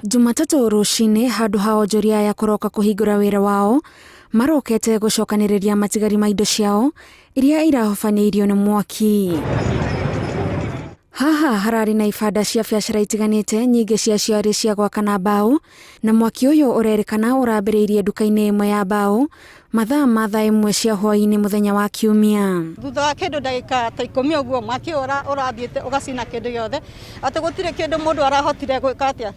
Jumatatũ rũcinĩ handũ ha onjoria aya kũroka kũhingũra wĩra wao, marokete gũcokanĩrĩria matigari ma indo ciao iria irahobanĩirio nĩ mwaki. Haha hararĩ na ibanda cia biacara itiganĩte, nyingĩ ciacio arĩ cia gwaka na mbaũ, na mwaki ũyũ ũrerĩkana ũrambĩrĩirie nduka-inĩ ĩmwe ya mbaũ mathaa ma thaa ĩmwe cia hwaĩ-inĩ mũthenya wa Kiumia. Thutha wa kĩndũ ndagĩka ta 10 ũguo mwaki ũyũ ũrathiĩte ũgacina kĩndũ gĩothe, atĩ gũtirĩ kĩndũ mũndũ arahotire gwĩka atĩa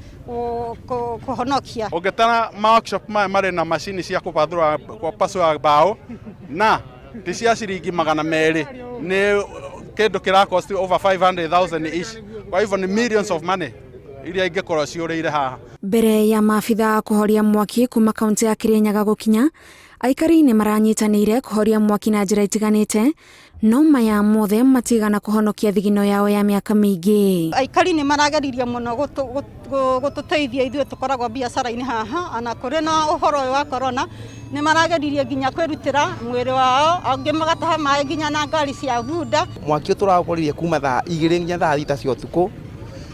kũhonokia. Ũngĩtara ma workshop maya marĩ na macini cia kũbathũra kũpasũa mbaũ na ti cia ciringi 200, nĩ kĩndũ kĩra cost over 500,000 each, kwa hivyo ni millions of money iria ingĩkorwo ciũrĩire haha. Mbere ya maabitha a kũhoria mwaki kuma kaunti ya Kirinyaga gũkinya, aikari nĩ maranyitanĩire kũhoria mwaki na njĩra itiganĩte, no maya mothe matigana kũhonokia thigino yao ya mĩaka mĩingĩ. Aikari nĩ marageririe mũno gũtũteithia ithuĩ tũkoragwo biacara-inĩ haha, ona kũrĩ na ũhoro ũyũ wa corona, nĩ marageririe nginya kwĩrutĩra mwĩrĩ wao, angĩ magataha maĩ nginya na ngari cia bunda. Mwaki ũyũ tũraũkoririe kuma thaa 2 nginya thaa 6 cia ũtukũ,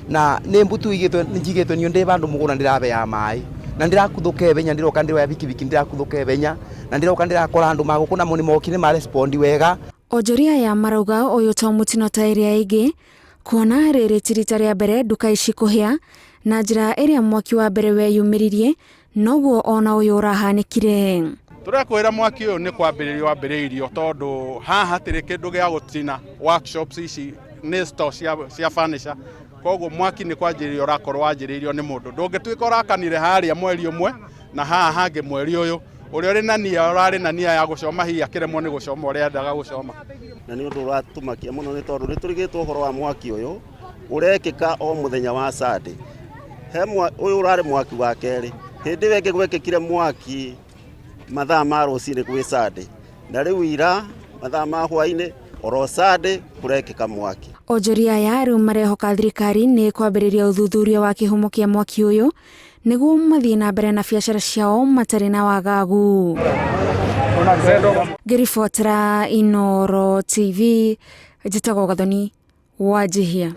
na nĩ mbutu njigĩtwo niĩ ndĩ vandũ mũgũnda ndĩrabeaga maĩ, na ndĩrakuthũka ĩbenya, ndĩroka ndĩroya bikibiki ndĩrakuthũka ĩbenya, na ndĩroka ndĩrakora andũ magũkũ namo nĩ mokire ma respond wega. Onjoria aya marauga ũyũ to mũtino ta ĩrĩa ĩngĩ, kuona rĩrĩ ti rita rĩa mbere nduka ici kũhĩa, na njĩra ĩrĩa mwaki wa mbere weyumĩririe noguo ona ũyũ ũrahanĩkire. Tũrekwĩra mwaki ũyũ nĩ kwambĩrĩrio wambĩrĩirio tondũ haha hatirĩ kĩndũ gĩa gũcina, workshops ici nĩ store cia furniture, koguo mwaki nĩ kwanjĩrĩrio ũrakorwo wanjĩrĩirio nĩ mũndũ. Ndũngĩtuĩka ũrakanire harĩa mweri ũmwe na haha hangĩ mweri ũyũ, ũrĩa ũrĩ na nia ũrarĩ na nia ya gũcoma hihi akĩremwo nĩ gũcoma ũrĩa endaga gũcoma. Na nĩ ũndũ ũratũmakia mũno nĩ tondũ nĩ tũrigĩtwo ũhoro wa mwaki ũyũ ũrekĩka o mũthenya wa Sunday. He ũyũ ũrarĩ mwaki wa kerĩ, hĩndĩ ĩyo ĩngĩ gwekĩkire mwaki mathaa ma rũcinĩ gwĩ Sunday, na rĩu ira mathaa ma hwainĩ oro Sunday kũrekĩka mwaki. Onjoria aya rĩu marehoka thirikari nĩ ĩkwambĩrĩria ũthuthuria wa kĩhumo kĩa mwaki ũyũ nĩguo mathiĩ na mbere na biacara ciao matarĩ na wagagu. Ngĩribotera Inooro TV, njĩtagwo Gathoni Wanjihia.